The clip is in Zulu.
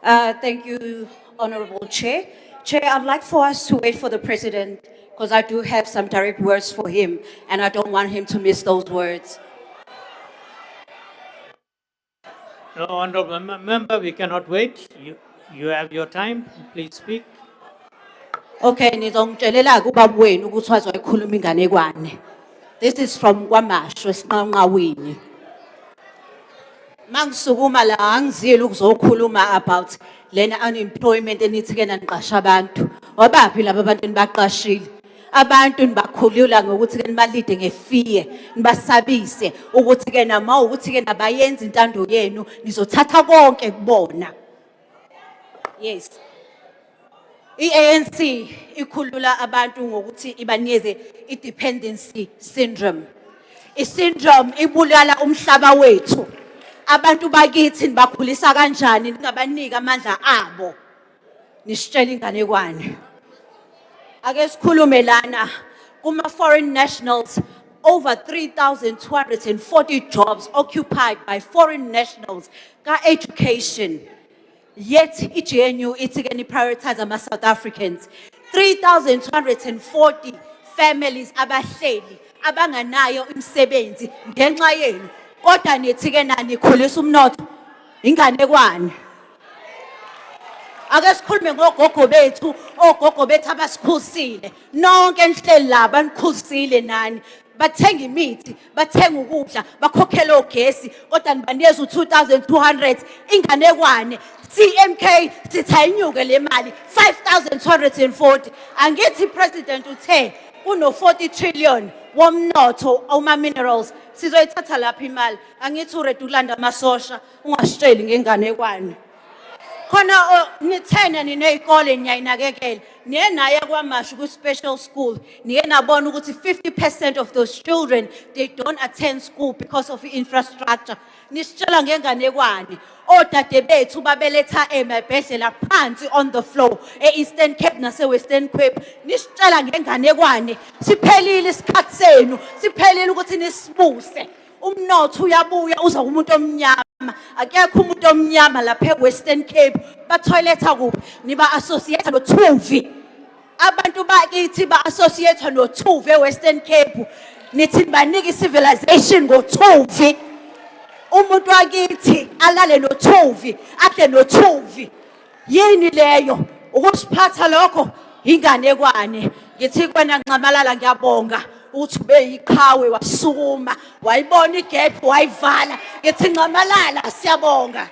Thank you, Honorable Chair. Chair, I'd like for us to wait for the President because I do have some direct words for him and I don't want him to miss those words. No, honorable member, we cannot wait. You have your time. Please speak. Okay, nizongitshelela ubaba wenu ukuthi wazoyikhuluma inganekwane. This is from KwaMashu esinqanqawini. Mangisukuma la angizile ukuzokhuluma about lena unemployment enithi ke naniqasha abantu. Wabaphi laba abantu enibaqashile? Abantu nibakhulula ngokuthi ke nibalide nge-fear, nibasabise ukuthi ke nama ukuthi ke nabayenza intando yenu nizothatha konke kubona. Yes. I-ANC ikhulula abantu ngokuthi ibanikeze i-dependency syndrome. I-syndrome ibulala umhlaba wethu. Abantu bakithi nibakhulisa kanjani ningabaniki amandla abo? Nisitshela inganekwane. Ake sikhulume lana kuma foreign nationals, over 3240 jobs occupied by foreign nationals ka education. Yet i-GNU ithi ke ni-prioritize ama-South Africans. 3,240 families abahleli abanganayo imisebenzi ngenxa yenu. Kodwa nithi ke nanikhulisa umnotho, inganekwane. Ake sikhulume ngogogo bethu, ogogo bethu abasikhulisile. Nonke nihleli la banikhulisile nani. Bathenga imithi, bathenga ukudla, bakhokhela ogesi, kodwa nibanikeza u-2200, inganekwane. CMK sithi ayinyuke le mali 5240. Angithi President uthe kuno 40 trillion womnotho oma minerals. Sizoyithatha lapha imali. Angithi u-ready ukulanda amasosha, ungasitsheli ngenganekwane. Khona nithena niney'kole niyayinakekela, niye naya KwaMashu kwi-special school, niye nabona ukuthi 50% of those children, they don't attend school because of infrastructure. Nisitshela ngenganekwane. Odade bethu babeletha emabhedlela phansi on the floor e-Eastern Cape nase-Western Cape. Nisitshela ngenganekwane. Siphelile isikhathi senu, siphelile ukuthi nisibuse. Umnotho uyabuya uza kumuntu omnyama. Akekho umuntu omnyama lapha e-Western Cape. Bathoyiletha kuphi? Niba associate noThuvi. Abantu bakithi ba-associate noThuvi e-Western Cape. Nithi nibanika i-civilization ngoThuvi. Umuntu wakithi alale noThuvi, adle noThuvi. Yini leyo? Ukusiphatha lokho inganekwane. Ngithi kwena Nxamalala, ngiyabonga ukuthi ube yiqhawe, wasukuma, wayibona i-gap, wayivala. Ngithi Nxamalala, siyabonga.